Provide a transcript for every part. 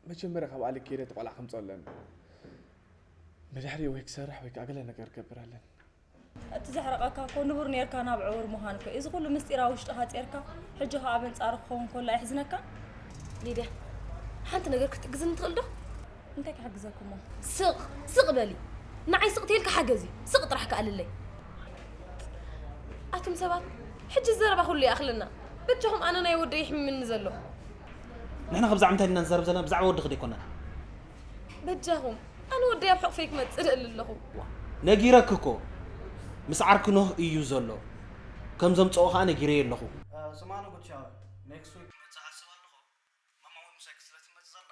መጀመርያ ካብ ኣሊ ከይደ እቲ ቆልዓ ከምፅኦ ኣለኒ። ብድሕሪኡ ወይ ክሰርሕ ወይ ከዓ ገለ ነገር ክገብር ኣለኒ። እቲ ዘሕረቐካ እኮ ንቡር ኔርካ ናብ ዕውር ምዃን እኮ እዩ። እዚ ኩሉ ምስጢር ኣብ ውሽጥኻ ጼርካ ሕጂ ኸኣ በንጻሩ ክኸውን ከሎ ኣይሕዝነካ? ሊድያ፣ ሓንቲ ነገር ክትሕግዝኒ ትኽእል ዶ? እንታይ ክሕግዘኩሞ? ስቕ ስቕ በሊ። ንዓይ ስቕ ተልካ ሓገዚ። ስቕ ጥራሕ ክኣልለይ። ኣቱም ሰባት፣ ሕጂ ዘረባ ኩሉ ይኣኽለና። በጃኹም ኣነ ናይ ወደይ ይሕምምኒ ዘሎ። ንሕና ከብዛዕ እንታይ ኢና ንዛረብ ዘለና ብዛዕባ ወድኺ ደይኮና። በጃኹም ኣነ ወደይ ኣብ ሕቑፈይ ክመጽእ ደሊ ኣለኹ። ነጊረኪ እኮ ምስ ዓርኪ ኖህ እዩ ዘሎ። ከም ዘምጽኦ ኸኣ ነጊረዮ ኣለኹ። ስማኒ ጉድ ሻወር ኔክስት ዊክ ክመጽእ ሓስብ ኣለኹ። ማማ እውን ምሳይ ክትስለ ትመጽእ ዘላ።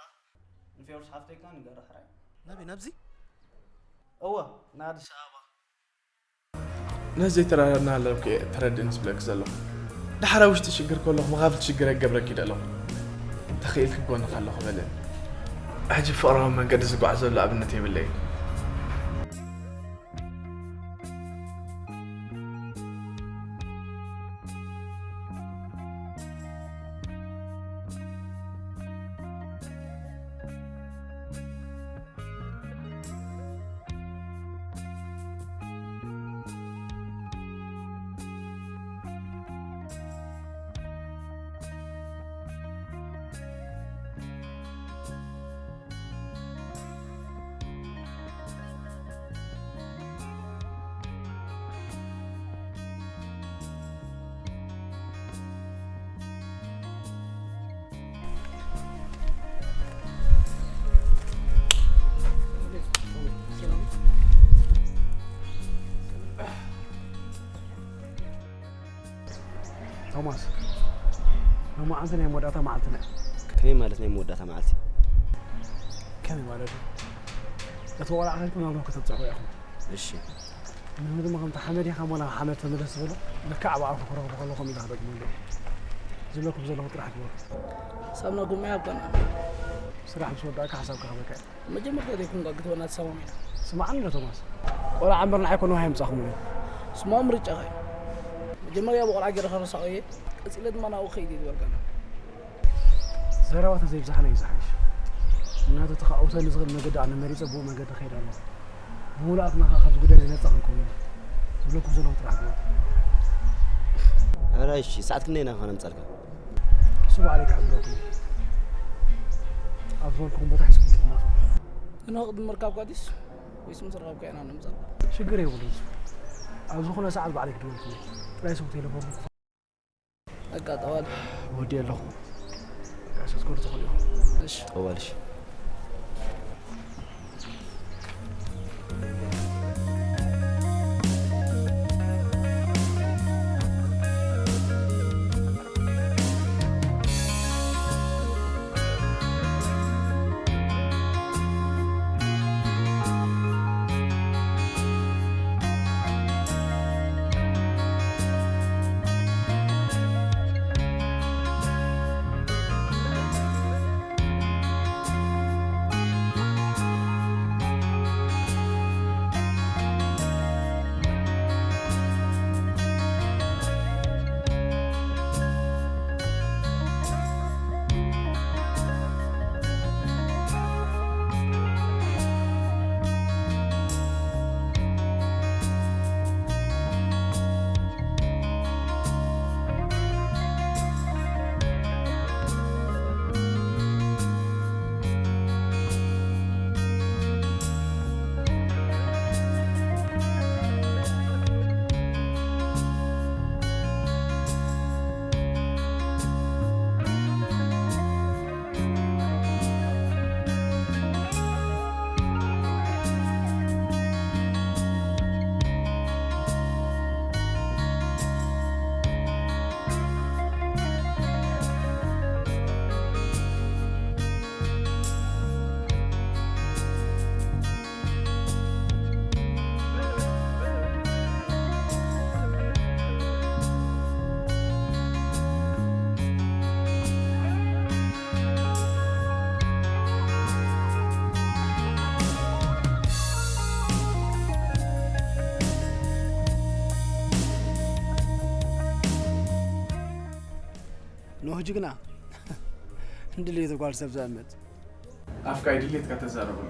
ንፌሩስ ሓፍተይ ከኣ ንገራ ሕራይ። ናበይ ናብዚ? እወ ንኣዲስ ኣበባ። ነዚ ዘይተረዳድና ኣለኩ እየ ተረድእኒ ዝብለኪ ዘለኹ። ድሓር ኣብ ውሽጢ ሽግር ከለኹ መኻፍል ሽግር ኣይገብረኪ ዶ ኣለኹ። እንተኽኢልኪ ጎንኺ ኣለኹ በለኒ። ሕጂ ብፍቕራዊ መንገዲ ዝጓዓዘሉ ኣብነት የብለይን። ቶማስ፣ ሎማዓንቲ ናይ መወዳእታ መዓልትና እያ። ከመይ ማለት ናይ መወዳእታ መዓልቲ? ከመይ ማለት እዩ? እቲ ቆልዓ ከይድኩም ናብ ሮም ከተብፅሕዎ ኢኹም። እሺ። ንህዝቢ ከምቲ ሓመድ ኢኻ ሞላ ሓመድ ተመለስ ዝበሎ፣ ልክዕ ኣብ ኣፉ ክረኽቦ ከሎ ከምኡ ኢሉ ክደግመሉ። ዝብለኩም ዘለኹ ጥራሕ ግበሩ። ሳምና ጎማ ያብቃና። ስራሕ ምስ ወዳእካ ሓሳብካ ክበካ እየ። መጀመርታ ዘይኮንካ ክትበና ተሰማሚዕና። ስምዓኒ ዶ ቶማስ፣ ቆልዓ እምበር ንዓይ ኮነ ውሃ የምጻኹምሉ። ስማዊ ምርጫኻ እዩ። መጀመርያ ብቆልዓ ገይረ ከረሳዖ እየ፣ ቀጺለ ድማ ናብኡ ክኸይድ እየ ዝበልካና። ዘረባ ተዘይብዛሕና እዩ ዝሓይሽ። ምኽንያቱ እቲ ከዐውተኒ ዝኽእል መገዲ ኣነ መሪጸ ብኡ መገዲ ክኸይድ ኣለኹ። ብምሉኣትና ከኣ ካብዚ ጉዳይ እዚ ነጻ ክንከውን ኢና። ዝብለኩም ዘለኹ ጥራሕ ግበሩ። ሕራይ እሺ፣ ሰዓት ክንደይ ኢና ከነምጸልካ? እሱ ባዕለይ ክሕብረኩም እየ። ኣብ ዝበልኩኹም ቦታ ሒዝኩም ክትመጹ። ንሕና ቅድሚ ምርካብካ ድዩስ ወይስ ምስ ረኸብካዮ ኢና ነምጸልካ? ሽግር የብሉን እሱ። ኣብ ዝኾነ ሰዓት ባዕለይ ክድወልኩም እየ። ጥራይ ስሙ ቴሌፎንኩም ክፈ- በቃ ጠዋል። ወዲ ኣለኹ። በቃ ሰትኮር ትኽእሉ ኢኹም። እሺ። ጠዋል እሺ። ኖህ ጅግና ንድሌቱ ጓል ሰብ ዘእምት ኣፍካ ኣይድልየትካ ተዛረበሉ።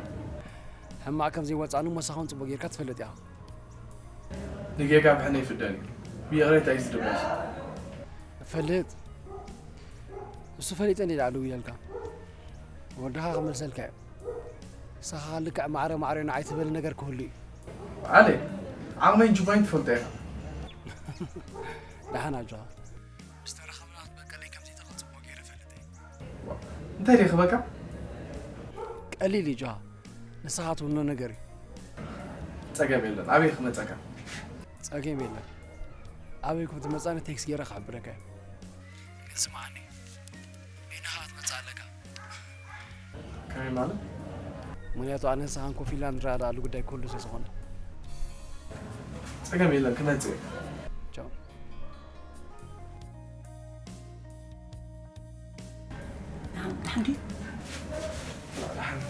ሕማቕ ከም ዘይወጻእኑ መሳኹን ጽቡቕ ጌርካ ትፈልጥ ኢኻ። ንጌጋ ብሕነ ይፍደን እዩ። ብይቕሬታ እዩ ዝድበስ። እፈልጥ። እሱ ፈሊጠ እንዲ ደኣ ደውለልካ። ወድኻ ክመልሰልካ እዩ። ንስኻ ልክዕ ማዕረ ማዕረ ንዓይ ትበል ነገር ክህሉ እዩ። ዓለ፣ ዓቕመይን ጅባይን ትፈልጦ ኢኻ። ደሓን ኣጆኻ። ምስ ተራኸብና ክትበቀለይ ከም ዘይትኽእል ጽቡቕ ገይረ እፈልጥ እየ። እንታይ ደይ ክበቃ? ቀሊል እዩ ጆሃ። ንስኻ ትውኖ ነገር እዩ። ጸገም የለን። ኣበይ ክመጸካ? ጸገም የለን። ኣበይ ከም ትመጻኒ ቴክስት ገይረ ክሕብረካ እየ። ግን ስምዓኒ፣ በይንኻ ክትመጽእ ኣለካ። ከመይ ማለት? ምኽንያቱ ኣነ ንስኻን ኮፍ ኢልና ንረዳዳኣሉ ጉዳይ ክህሉ ስለ ዝኾነ። ጸገም የለን፣ ክመጽእ እየ። ቻው። ደሓን፣ ደሓን ድዩ? ደሓን።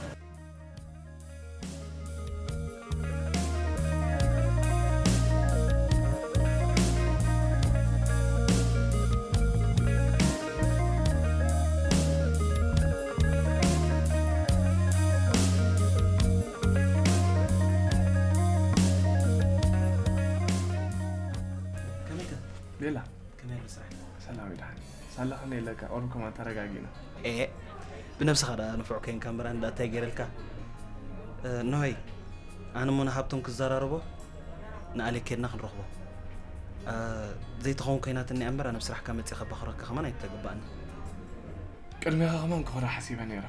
ከመይከ? ቤላ። ከመይ ኣሎ ስራሕ? ሰላም እዩ፣ ደሓን። ሳላኸኒ የለካ፣ ቁሩብ ከማን ተረጋጊእና። ኤ፣ ብነብስኻ ደኣ ንፉዕ ኮይንካ እምበር፣ ኣነ ደኣ እንታይ ገይረልካ? እ፣ እነሆይ፣ ኣነ እሞ ንሃብቶም ክዘራረቦ ንኣሌክ ኬድና ክንረኽቦ። እ፣ ዘይትኸውን ኮይናትኒ እያ እምበር፣ ኣነ ኣብ ስራሕካ መጺእ ከባኽረካ ከማን ኣይተገባእኒ። ቅድሜኻ ከማን ክኾራ ሓሲበ ነይረ።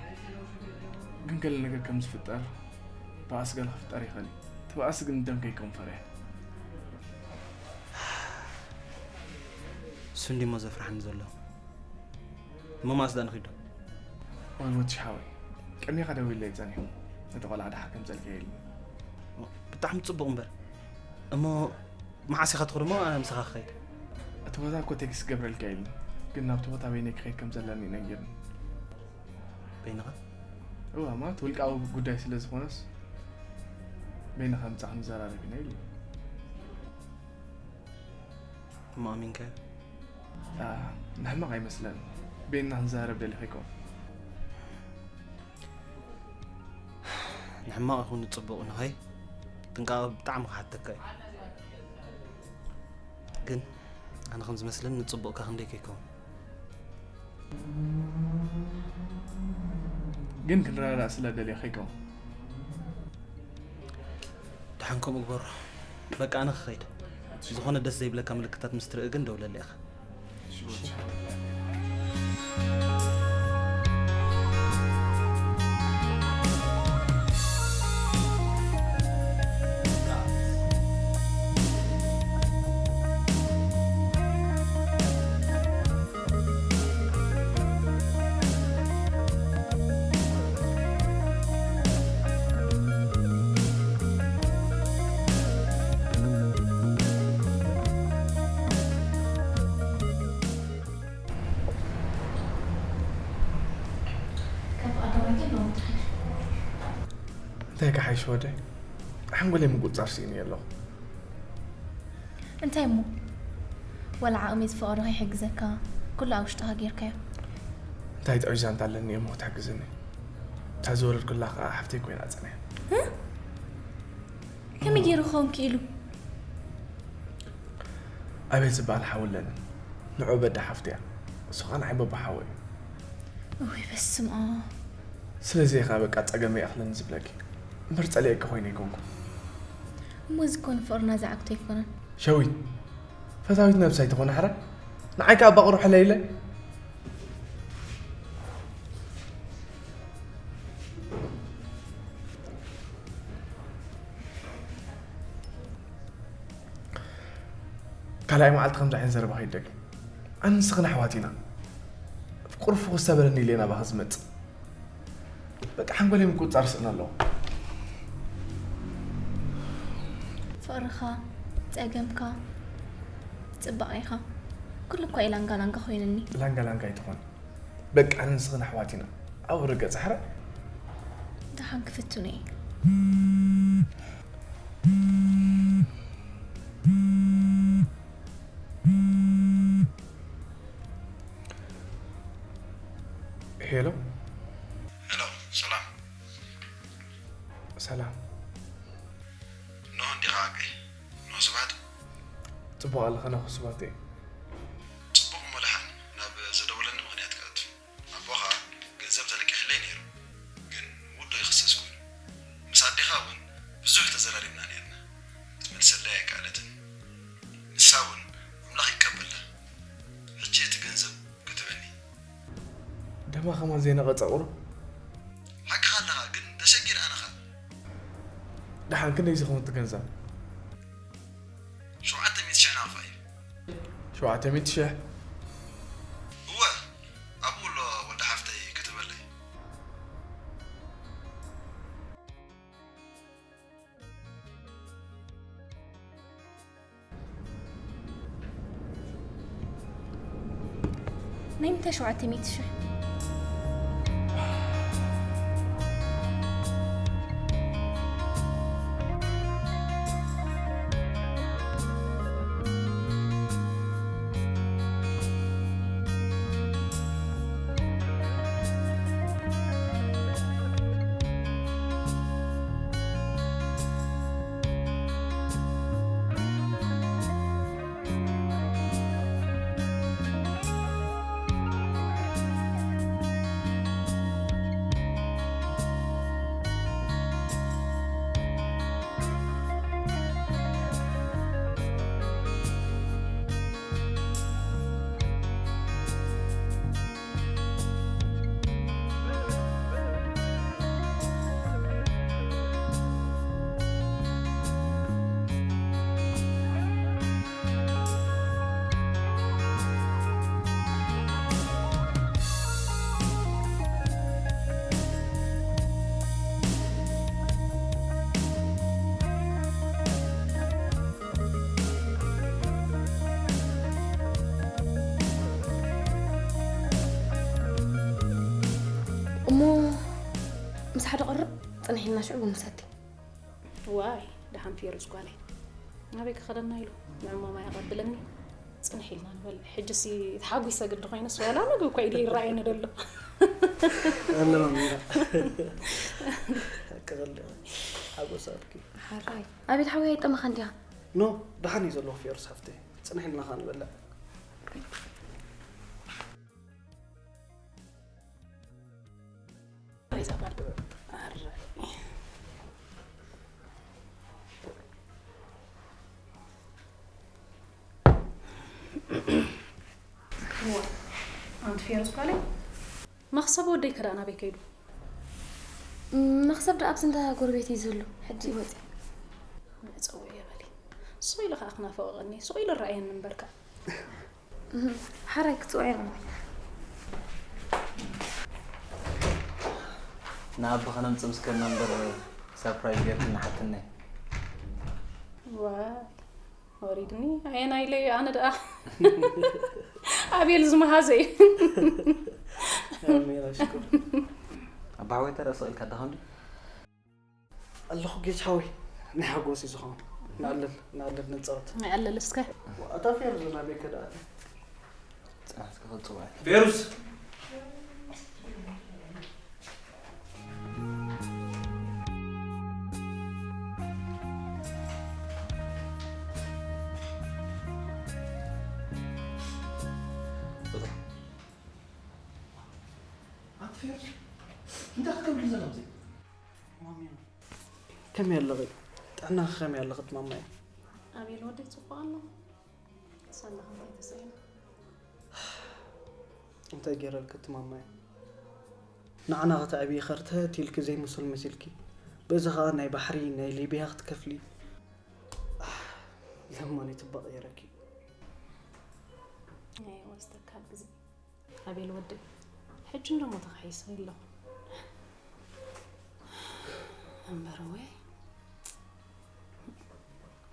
ግን ገለ ነገር ከም ዝፍጠር፣ ባእሲ ገለ ክፍጠር ይኽእል እዩ። እቲ ባእሲ ግን ደም ከይከውን ፈሪሐ። እሱ እንዲሞ ዘፍርሓኒ ዘሎ። እሞ መኣስ ደኣ ንኺዶ? ወይ ወዲ ሓወይ፣ ቅድሜኻ ደዊለይ ጸኒሑ። ነቲ ቆልዓ ደሓር ከምጸልካ ኢሉኒ። ብጣዕሚ ጽቡቕ እምበር። እሞ መዓስ ኢኻ ትኸዶ እሞ ኣነ ምሳኻ ክኸይድ? እቲ ቦታ እኮ ቴክስት ክገብረልካ ኢሉኒ። ግን ናብቲ ቦታ በይነይ ክኸይድ ከም ዘለኒ እዩ ነጊሩኒ። በይንኻ? እዋ፣ ማለት ውልቃዊ ጉዳይ ስለ ዝኾነስ በይንኻ ምጻእ ክንዘራረብ ኢና ኢሉኒ። እሞ ኣሚንካዮ? ኣኣ፣ ንሕማቕ ኣይመስለንን። በይንና ክንዘራረብ ደሊኻ ኣይኮን። ንሕማቕ ይኹን ንጽቡቕ ንኸይ ጥንቃቐ ብጣዕሚ ክሓተካ እዩ። ግን ኣነ ከም ዝመስለኒ ንጽቡቕካ ክንደይ ከይከውን። ግን ክንረዳዳእ ስለ ደልየ ከይከውን። ደሓን ከምኡ ግበሮ። በቃ ኣነ ክኸይድ። ዝኾነ ደስ ዘይብለካ ምልክታት ምስ ትርኢ ግን ደውለለይ ኢኻ። እንታይ ክሓይሽ ወደይ? ሓንጎለይ ምቁጽጻር ስኢነ ኣለኹ። እንታይ እሞ? ወላ ዓቕሚ ዝፈቐዶ ከይሕግዘካ፣ ኩሉ ኣብ ውሽጥኻ ጌርካዮ። እንታይ ጥዑይ ዛንታ ኣለኒ እሞ ክትሕግዘኒ? እታ ዝወለድኩላ ከኣ ሓፍተይ ኮይና ጸኒሓ። እ? ከመይ ገይሩ ክኸውን ክኢሉ? ኣቤል ዝበሃል ሓው ኣለኒ። ንዕኡ በዳ ሓፍተይ እያ። እሱ ኸኣ ንዓይ በቦ ሓወይ እዩ። እውይ፣ በስመ ኣብ። ስለዚ እየ ኸኣ በቃ ጸገመይ ይኣኽለኒ ዝብለኪ። እምበር ጸሊኤኪ ኮይነ ኣይኮንኩን። እሞ እዚ እኮ ንፍቕርና ዝዓግቶ ኣይኮነን። ሸዊት፣ ፈታዊት ነብሰይ ትኾን ሕራይ፣ ንዓይ ከኣ ባቑሩ ሕለይለ። ካልኣይ መዓልቲ ከምዚ ዓይነት ዘረባ ከይደግም። ኣነ ንስኽን ኣሕዋት ኢና። ፍቁር ፍኹስ ተበለኒ ኢለ ናባኺ ዝመጽእ። በቃ ሓንጎለይ ምቁጽጻር ስእነ ኣለኹ። ፍቕርኻ፣ ጸገምካ፣ ጽባቐኻ፣ ኩሉ እኳ እዩ ላንጋ ላንጋ ኮይኑኒ። ላንጋ ላንጋ ኣይትኾን። በቃ ኣነ ንስኽን ኣሕዋት ኢና። ኣብኡ ርገጽ ሕራይ። ደሓን ክፍትኖ እየ። ሄሎ። ሄሎ፣ ሰላም። ሰላም። እንሆ እንዲኻ ኣቀይ። እንሆ ስብሃት። ጽቡቕ ኣለኻ ናኹ ስብሃተይ። ጽቡቕ እሞ ደሓን ናብ ዘደወለኒ ምኽንያት ክኣቱ። ኣቦኻ ገንዘብ ተለቂሕለይ ነይሩ፣ ግን ውዱእ ይኽሰስ ኮይኑ። ምስ ኣዴኻ እውን ብዙሕ ተዘራሪብና ነይርና። ክትመልሰለይ ኣይከኣለትን። ንሳ እውን ኣምላኽ ይቀበላ። ሕጂ እቲ ገንዘብ ክትበኒ። ደማ ከማን ዘይነቐጸ ቁሩብ። ሓቅኻ ኣለኻ፣ ግን ተሸጊር ኣነኻ። ደሓን ክንደይ ዝኸውን እቲ ገንዘብ? ሸውዓተ ሚእቲ ሽሕ ናቕፋ እዩ። ሸውዓተ ሚእቲ ሽሕ? እወ፣ ኣብኡ ኣሎ ወዲ ሓፍተይ ክትበለይ። ናይ ምንታይ ሸውዓተ ሚእቲ ሽሕ? እሞ ምስ ሓደ ቐርብ ጽንሒልና ሽዑ ብምሰቲ። ዋይ ደሓን ፌሩዝ ጓለይ ናበይ ክኸደና ኢሉ ንዕሞማ የቐብለኒ። ጽንሕ ኢልና ንበልዕ። ሕጂሲ ተሓጒሰ ግዲ ኮይኑስ ዋላ ምግቢ እኮ ኢሉ ይረኣየኒ ደሎ። ኣለማሚራ ክቕልዕ ሓጎሳትኪ። ሓራይ ኣቤል ሓወይ ኣይጠመኻን ዲኻ? ኖ ደሓን እዩ ዘለኹ ፌሩዝ ሓፍተይ። ጽንሕ ኢልና ኸኣ ንበልዕ። ኣንቲ ፌሩዝ ጓለይ መኽሰብ ወደይ ከ ደኣ ናበይ ከይዱ? መኽሰብ ደኣ ኣብዚ እንዳ ጎረቤት እዩ ዘሎ። ሕጂ ይወጽእ። ንጸውዕ የበሊ ሱቕ ኢሉ ከኣ ክናፈቐኒ ሱቕ ኢሉ ረኣየኒ እምበርካ። ሓራይ ክጽውዕ የብሉ። ንኣቦ ከነምጽእ ምስ ከድና እምበር ሳፕራይዝ ጌርክኒ ሓትነይ። ዋይ ወሪድኒ ኣየናይ ኢለዮ ኣነ ደኣ ኣቤል ዝመሃዘ እዩ። ኣሜን ኣሽኩር። ኣባ ሓወይ ተረእ ስቕ ኢልካ ዳኸንዱ ኣለኹ ጌች ሓወይ። ናይ ሓጎስ እዩ ዝኾን። ንኣልል ንኣልል ንጻወት። ንኣልል እስከ። ኣታ ፌሩዝ ናበይ ከድኣት? ጽናት ክኸጽዋ ፌሩዝ ኣቲ ፌሩዝ እንታይ ክትገብሪ ዘላ ኣብዚ? ማሚ ከመይ ኣለኺ? ጥዕናኺ ከመይ ኣለኺ ማማየ? ኣቤል ወደይ ጽቡቕ ኣሎ። ሳላ ከመይ ተሰኢኑ? እንታይ ገይረልኪ እቲ ማማየ? ንዓና ከተዕብዪ ኸርተት ኢልኪ ዘይምሱል መሲልኪ። በዚ ኸኣ ናይ ባሕሪ ናይ ሊብያ ክትከፍሊ። ለማኒ ትባቕ ገይረኪ። ናይ ወስተካል ግዜ ኣቤል ወደይ ሕጂ እንደሞ ተኻሒሰ ኣለኹ እምበር ወይ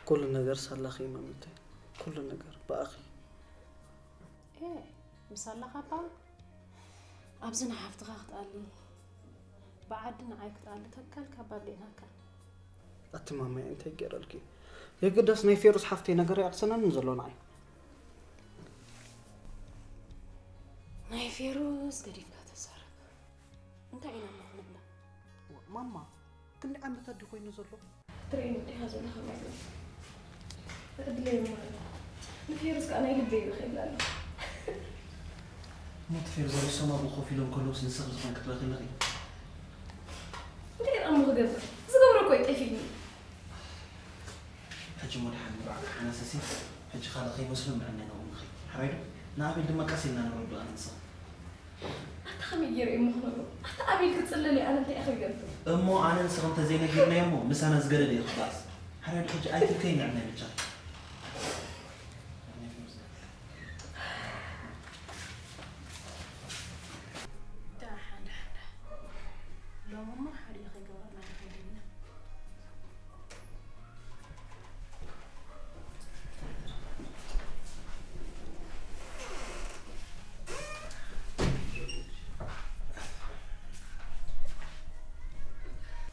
ኩሉ ነገር ሳላኺ ማሚተይ። ኩሉ ነገር ብኣኺ። ኤ ምሳላኻ እባ ኣብዚ ንሓፍትኻ ክትኣሊ ብዓዲ ንዓይ ክትኣሊ ከካል ካብ ኣዴናካ ኣቲ ማማይ እንታይ ገይረልኪ? የግዳስ ናይ ፌሩስ ሓፍተይ ነገር ኣይዕሰነንን ዘሎ ንዓይ። ናይ ፌሩስ ገዲፍካ ተዛረብ እንታይ ኢና እሞ ክንብላ? ማማ ክንዲ ዓመታት ድዩ ኮይኑ ዘሎ? ትርእየኒ ዲኻ ዘለኻ ማለት እዩ። ዕድለይ እሞ ኣሎ። ንፌሩዝ ከኣ ናይ ልበይ ይብለ ይብላ ኣሎ። እሞ እቲ ፌሩዝ ኣብ ሰማኡ ኮፍ ኢሎም ከለውስ ንስኺ ዝኾነ ክትረኺ ኣለኺ? እንታይ ደኣ እሞ ክገብር? ዝገብሮ እኮ እዩ ጠፊእኒ። ሕጂ እሞ ደሓን ንባዕልኪ ሓነሰሲ፣ ሕጂ ካልእ ከይመስሎ ምዕናይ ናብኡ ንኸይድ። ሕራይ ዶ? ንኣቤል ድማ ቀስ ኢልና ነረድኦ ኣነ ንስኺ። ኣታ ከመይ ገይረ እየ እሞ ክነግሮ? ኣታ ኣቤል ክጽለል እዩ፣ ኣነ እንታይ እየ ክገብር? እሞ ኣነ ንስኺ እንተዘይነጊርናዮ እሞ ምሳና ዝገደደ እዩ ክበኣስ። ሕራይ ዶ ሕጂ ኣይትልከይ ንዕናይ ብቻ። ደሓን፣ ደሓን፣ ደሓን። ሎሚ እሞ ሓዲኡ ከይገበርና ንኸይድ ኢና።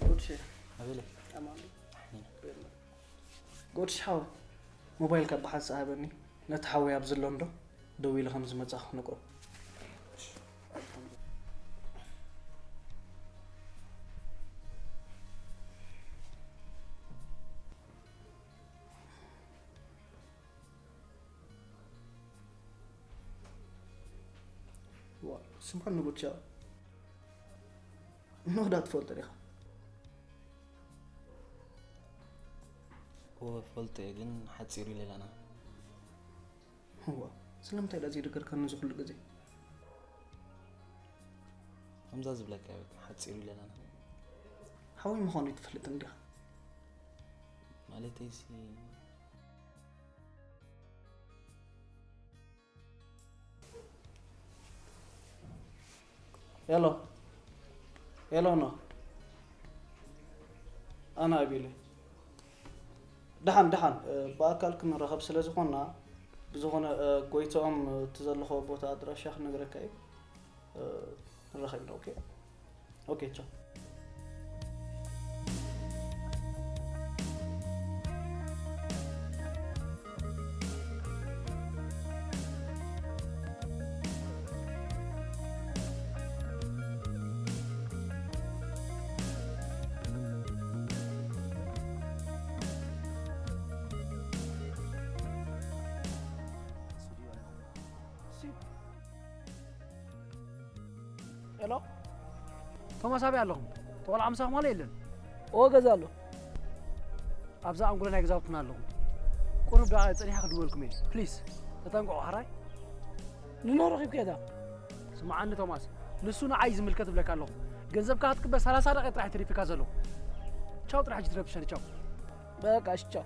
ጉድ ሸ-፣ ኣቤለይ። ኣማን። ኣሕኒና። ጎድሽ ሓወይ፣ ሞባይልካ ብሓንሳእ ሃበኒ። ነቲ ሓወይ ኣብ ዘሎ እንዶ ደዊለ ከም ዝመጻኹ ክነግሮ። ዋ፣ ስምዓኒ ጉድሻ። ኖህ ዳ ትፈልጦ ዲኻ? እወ፣ እፈልጦ እየ፣ ግን ሓጺሩ ኢለላና። እዋ፣ ስለምንታይ ዳ ዘይነገርካኒ እዚ ኩሉ ግዜ? ከምዛ ዝብለካ እየ፣ በቃ ሓጺሩ ኢለላና። ሓወይ ምዃኑ ኣይትፈልጥን ዲኻ? ማለተይሲ፣ ሄሎ፣ ሄሎ፣ ኖህ። ኣነ ኣቤል እየ። ደሓን፣ ደሓን፣ እ፣ ብኣካል ክንራኸብ ስለ ዝኾንና፣ ብዝኾነ፣ እ፣ ጎይትኦም፣ እ፣ እቲ ዘለኽዎ ቦታ ኣድራሻ ክነግረካ እየ። እ፣ ንራኸብ ኢና፣ ኦኬ? ኦኬ፣ ቻው። ሄሎ፣ ቶማስ፣ ኣበይ ኣለኹም? ተቆልዓ ምሳኹም ኣሎ የለን? እወ፣ ገዛ ኣሎ። ኣብዛ ኣንጎሎ ናይ ገዛውትና ኣለኹም። ቁሩብ ደኣ ጸኒሐ ክድወልኩም እየ። ፕሊስ፣ ተጠንቀቑ፣ ሕራይ? ንኖህ ረኺብካዮ ዳ? ስምዓኒ ቶማስ፣ ንሱ ንዓይ ዝምልከት እብለካ ኣለኹ። ገንዘብካ ክትቅበል ሰላሳ ደቂቕ ጥራሕ ተሪፍካ ዘሎ። ቻው፣ ጥራሕ ሕጂ ትረብሸኒ፣ ቻው። በቃ፣ እሺ፣ ቻው።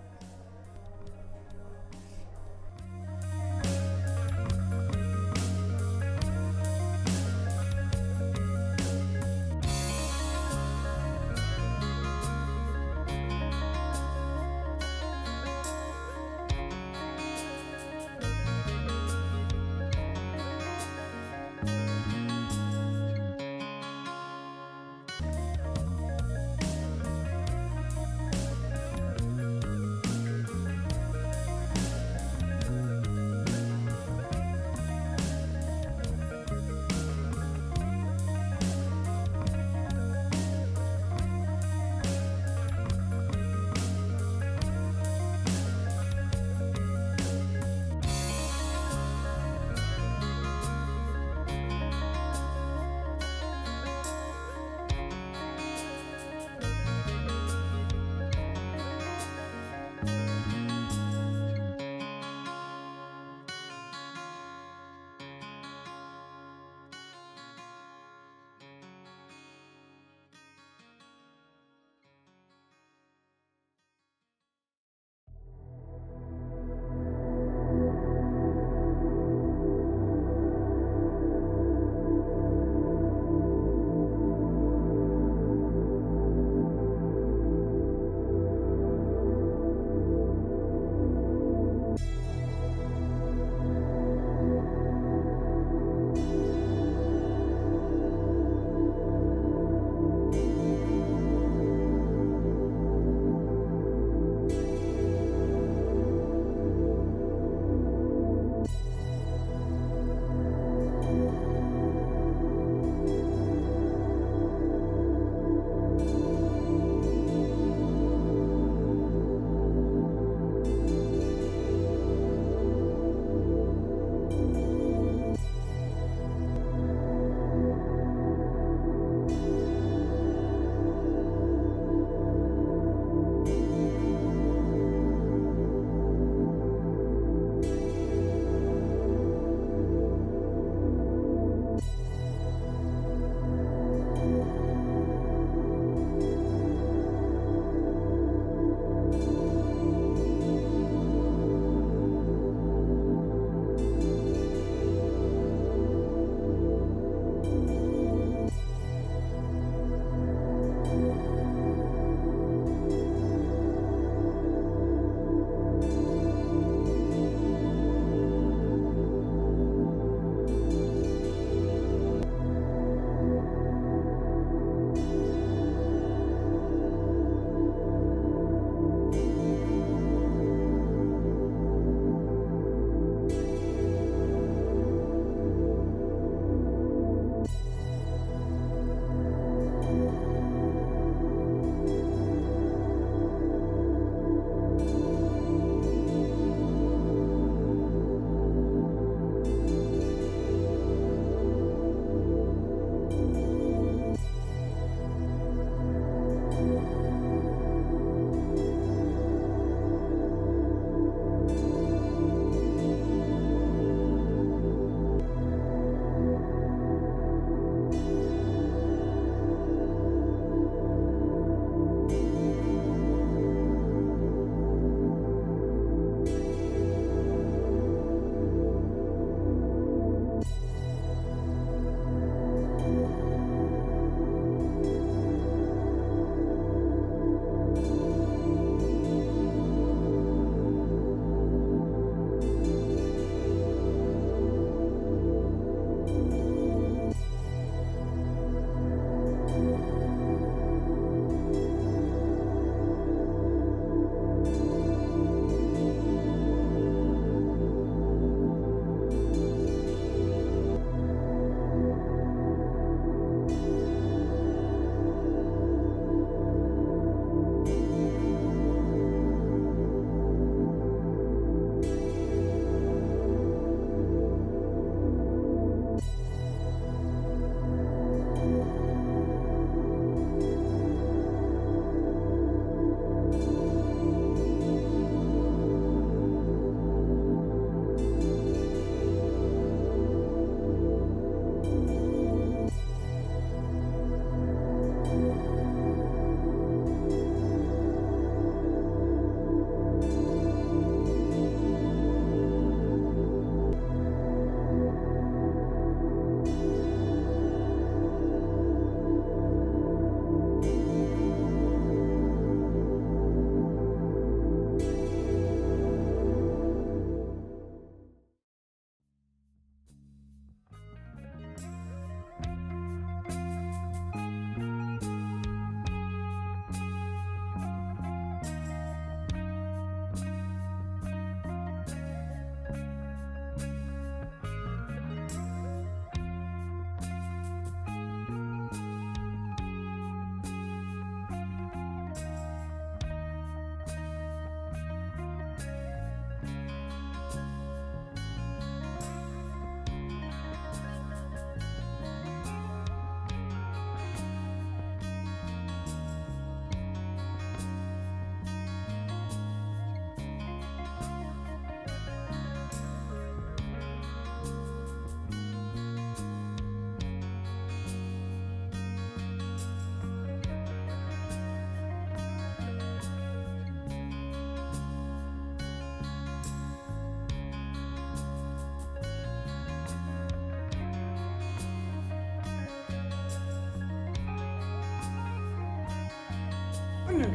እነን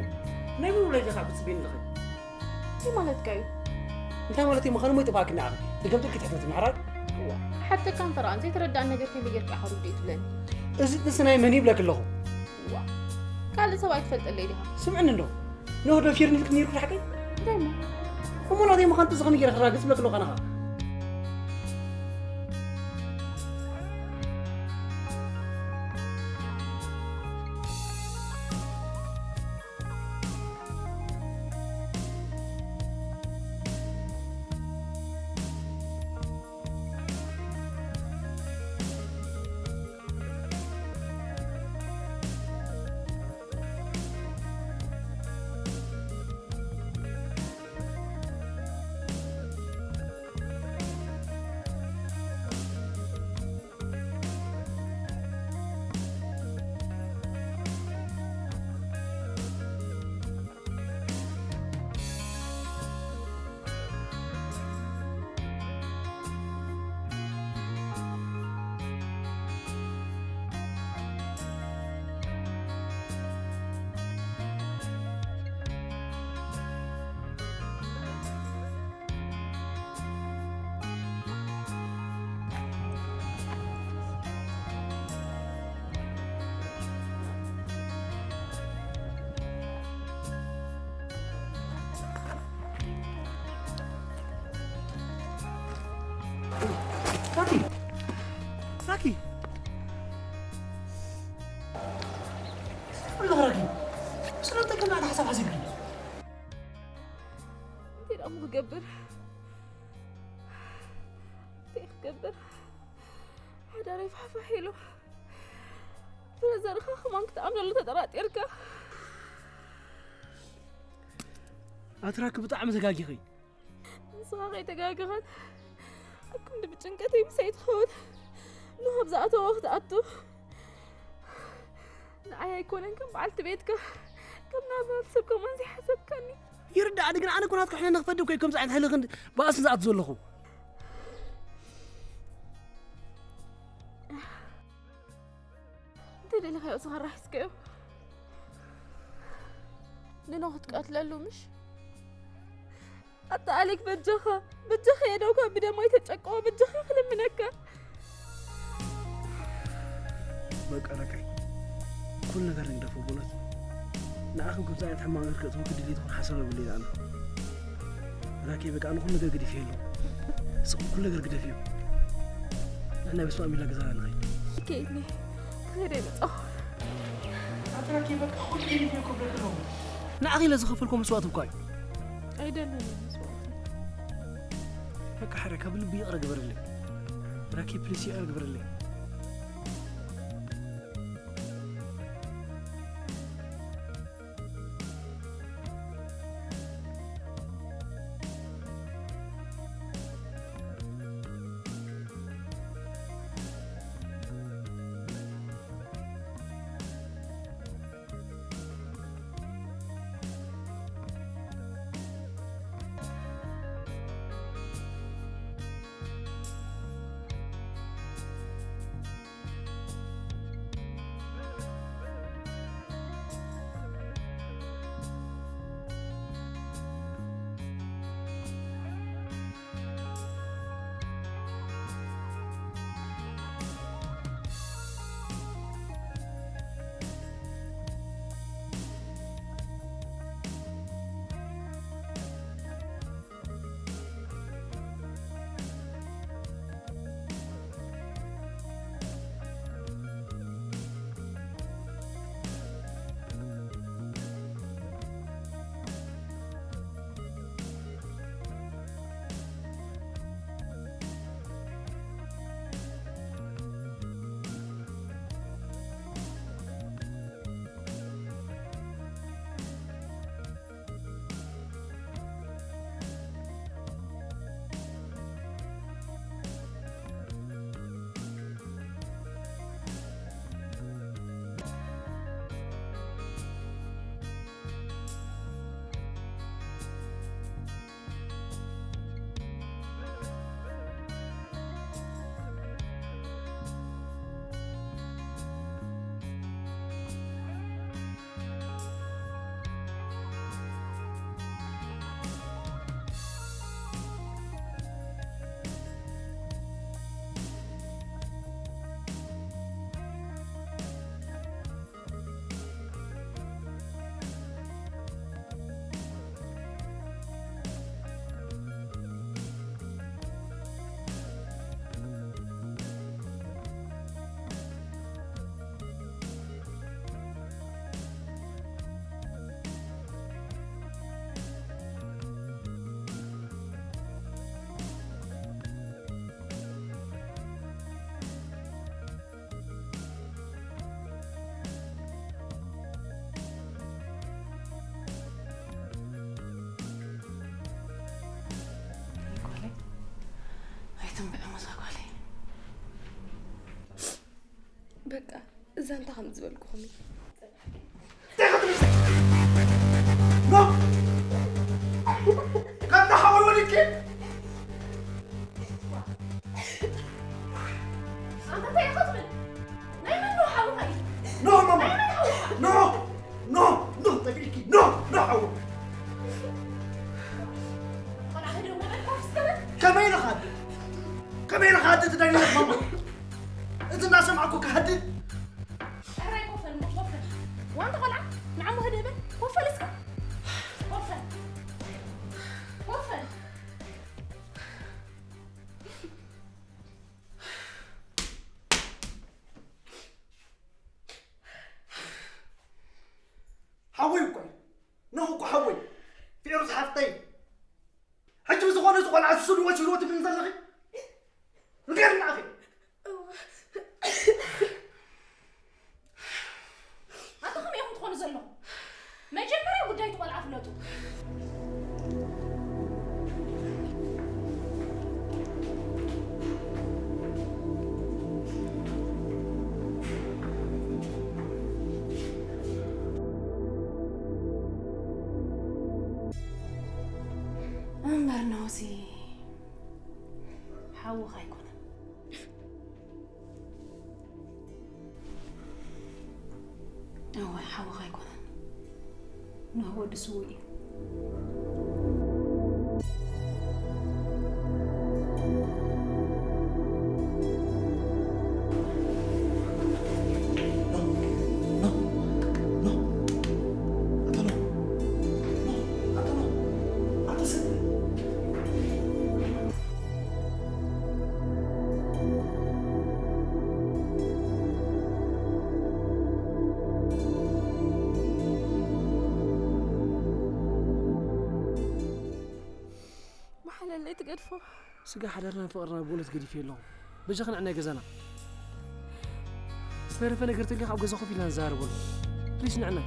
ናይ ምንብላይ ዜኻ ብጽቤን ኣለኸ እንታይ ማለትካ እዩ? እንታይ ማለት እዩ ምዃኑ ሞ ይጥፋእክኒ ኣኸ ንገምጥል ክትሕተት ምሕራር። እዋ ሓተካ እንፈራን ዘይተረዳእን ነገር ከመይ ጌርካ ኢኻ ርድእ ትብለኒ? እዚ ጥንሲ ናይ መን ይብለክ ኣለኹ? እዋ ካልእ ሰብ ኣይትፈልጠለይ ዲኻ? ስምዕኒ እንዶ ንወዶ ፊርኒ ኢልክ ነይርኩ ሓቀይ? እንታይ እሞ? እሞ ናተይ ምዃን ጥንስኽኒ ገይረ ክራግጽ ብለክ ኣለኹ ኣነኻ። ክገብር እንታይ ክገብር ሓዳረይ ፋሕፋሕ ኢሉ ፍረ ዘርኻ ከማን ክትኣምነሉ ተጠራጢርካ። ኣትራክ ብጣዕሚ ተጋጊኺ። ንስኻ ከይተጋገኸት ኣብ ክንዲ ብጭንቀተይ ምሳይ ትኸውን ንኻብ ዝኣተዎ ክትኣቱ ንዓይ ኣይኮነን ከም በዓልቲ ቤትካ ከም ናብራ ሰብ ከማን ዘይሓሰብካኒ። ይርዳእኒ ግን ኣነ እኮ ናትካ ሕነ ንክፈዲ እኮ ከምዚ ዓይነት ሕልኽ ባእሲ ዝኣት ዘለኹ። እንታይ ደሊኻዮ ዝኸራ ሒዝካዮ ንኖ ክትቀትለሉ ምሽ ኣታ ኣሌክ በጃኻ በጃኻ የደውካ ብደማይ ተጨቀወ በጃኻ ክልምነካ በቃ ረካይ ኩሉ ነገር ንግደፎ። ብእውነት ንዓኺ ከምዚ ዓይነት ሕማቕ ነገር ከእትወኪ ድሌት ይኹን ሓሳብ የብለይን ኣነ። ራኬ በቃ ኣነ ኩሉ ነገር ግደፍዮ ኣለኹ። ንስኺ ኩሉ ነገር ግደፍዮ። ንሕና ብስማዕ ሚላ ገዛና ንኸይድ። ከይድኒ ክኸይድ ኣይመጻኹ። ኣንተ ራኬ በቃ ኩሉ ግደፍዮ ክብለኪ ኣለኹ። ንዓኺ ኢለ ዝኸፈልኩ መስዋእቲ እኳ እዩ። ኣይደልን መስዋእቲ። በቃ ሓረ ካብ ልቢ ይቕረ ግበርለይ። ራኬ ፕሊስ ይቕረ ግበርለይ። በቃ እዛ እንታ ከም ዝበልኩኹም እዩ ከምና ሓወይ ወሊድኪ ኣንታ እንታይ ኢኻ ትብል ናይ መን ነው ሓውኻ እዩ ኖ ማማ ኖ ኖ ኖ ተግሪኪ ኖ ኖ ሓወይ ቆልዓ ህደው ነበልካ ፍስተበት ከመይ ኢልኻ ኣደ ከመይ ኢልኻ ኣደ ትደልዮ ማማ እቲ እናሰማዕኩ ክሃድእ ሕራይ ኮፈል እሞ ኮፈል ዋንታ ቆልዓ ንዓሞ ህደበ ኮፈል እስካ ኮፈል ኮፈል ሓወይ እኮ እዩ። ንኹ እኮ ሓወይ። ፌሩዝ ሓፍተይ። እዚ ሓውኻ ኣይኮነን። እወ፣ ሓውኻ ኣይኮነን። ንህ ወዲ ስውእ እዩ። መሓለለይ ትገድፎ። ስጋ ሓዳርናን ፍቕርናን ብእውነት ገዲፈዮ ኣለኹ። በጃኺ ንዕናይ ገዛና። ዝተረፈ ነገር ተልዩ ኣብ ገዛ ኮፍ ኢልና ንዘራረበሉ። ፕሊስ ንዕናይ።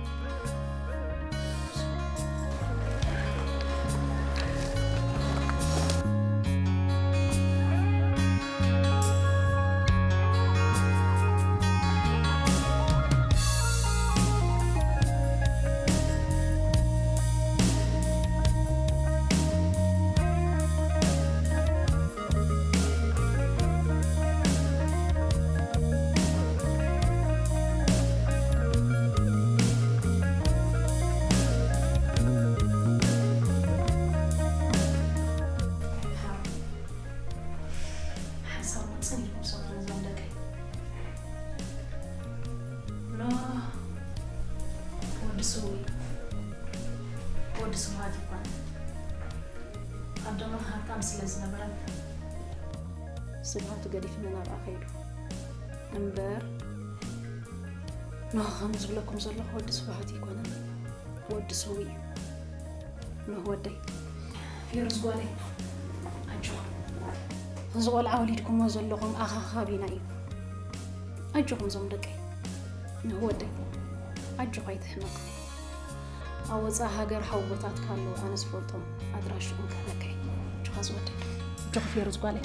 ሓሳብ ውፅን ኢልኩም ሰምዑ እዞም ደቀይ። ኖህ ወዲ ስውእ፣ ወዲ ስብሃት ይኮነ። ኣደኖ ሃብታም ስለ ዝነበረ ስብሃቱ ገዲፍኒ ናብኣ ከይዱ። እምበር ኖህ ከም ዝብለኩም ዘለኹ ወዲ ስብሃት ይኮነ፣ ወዲ ስውእ እዩ። ኖህ ወደይ። ፌሩዝ ጓለይ፣ ኣጆኹም። እዚ ቆልዓ ወሊድኩሞ ዘለኹም ኣኻኻቢና እዩ። ኣጆኹም እዞም ደቀይ። ኖህ ወደይ፣ ኣጆኻ ኣይትሕመቕ። ኣብ ወፃኢ ሃገር ሓውቦታትካ ኣለዉ፣ ኣነ ዝፈልጦም፣ ኣድራሽኦም ክህበካ እየ። ኣጆኻ ዝወደይ። ኣጆኺ ፌሩዝ ጓለይ።